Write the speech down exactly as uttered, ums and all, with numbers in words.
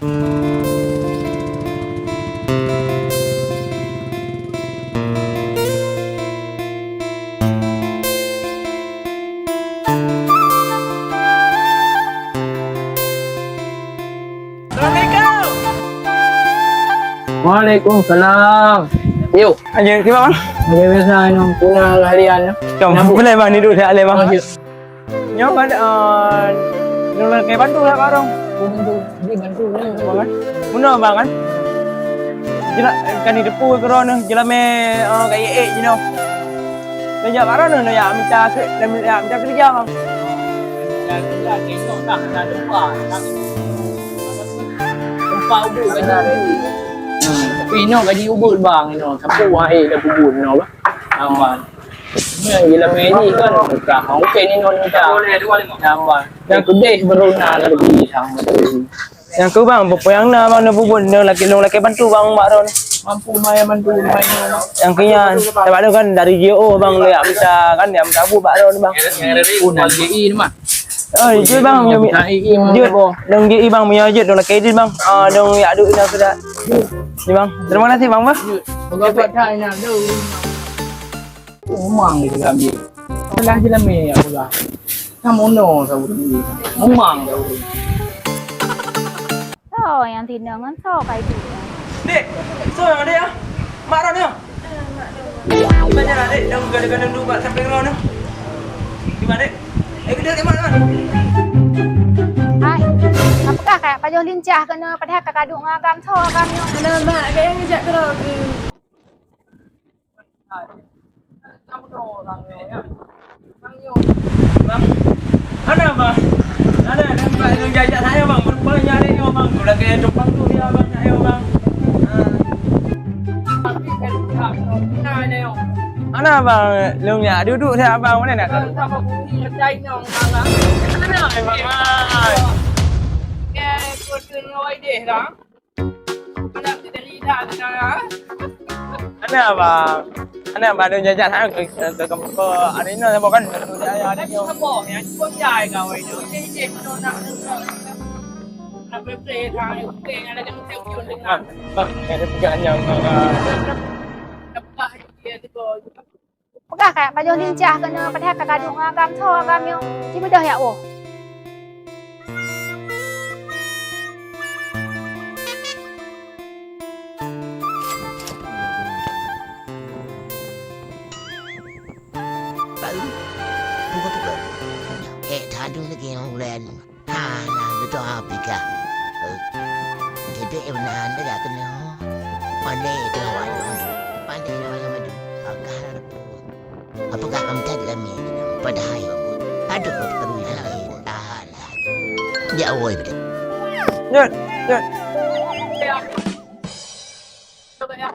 Waalaikumsalam. Yuk. Ayo, kiban, Bang? Ayo, biasa, anu, puna harian, ya. Jom, boleh, Bang, duduk siat, boleh, Bang. Ayo. Nyoe kan, eh, nyoe lakèe bantu dak barong. Bantu, jadi bantu, ya. Bang, kan? Meunoe, Bang, kan? Jela-, kan di depan keudroe nyoe, jeulamèe, eh, ka ék-ék jinoe. Neujak barong nyoe, neujak mita ke-, neujak mita keureuja, Bang. Mita keureuja, esok dah, dah lupa. Lupa ubit gaji. Hmm, tapi inoe gaji ubit, Bang, inoe. Tapi wahai dah kubur, inoe, Bang. Aman. Nyang jeulamèe ni kan, ka, oke ni non ka. Nambah. Nyang keudeh baru na lagi sama tu. Nyang keu bang, peue nyang na bang, na bubuet, na lakèe, lôn lakèe bantu bang, bak droen. Mampu maya bantu, maya. Nyang keu nyan, sabab tu kan dari J O bang, lôn jak mita kan, jak mita bu bak droen bang. Oh, nak J I ni mah. Oh, jeuet bang, jeuet. Lôn J I bang, meunyoe jeuet, lôn lakèe idin bang. Ah, lôn jak duek ina sudah. Ni bang, terima kasih bang, bah. Moga buat dah ina, jauh. Umang di dalam dia. Telah je lama ya pula. Kamu no tahu ni. Umang tahu. Soe nyang tinong ngon soe ka iduek nyan? Dek, soe nyan, Dek, ah? Mak Ron nyoe? Di mana, Dek? Dah gada-gada duduk bak samping Ron nyoe. Di mana, Dek? Eh, gede, Dek, mak Ron. Hai, apakah kayak pajoh lincah keunoe padahai ka kaduek ngon agam, soe agam nyoe? Alah, Mak, kayak ngejak keudroe keuh. Bang, hana bang. Hana, bang, bang, bang, jajak saya bang. Berubah nyari nyoe bang. Udah kayak tumpang tu ya bang, saya bang. Hana bang, lôn jak duduk saya bang. Mana nak? Hana bang. Hana bang. Hana bang, ada jajak hana ke, ke, ke, ke, hari ni, apa kan? Ada ni. Bang, bang, ada pegang nyang, bang. Peugah kayak pajoh lincah keunoe padahai ka kaduek ngon agam, soe agam nyoe. Ci beudôh yak woe. Baru buka-buka. Eh, tadu lagi yang lain. Hana beutôi pih kah. Jadi meunan dah keunoe. Pandai teuh awak nyoe. Pandai awak nyoe madu. Agah ada pun. Apakah kamu tadi kami? Padahai. Aduh, aduh, aduh. Tahan. Ya, woi, betul. Nyet, nyet. Coba ya,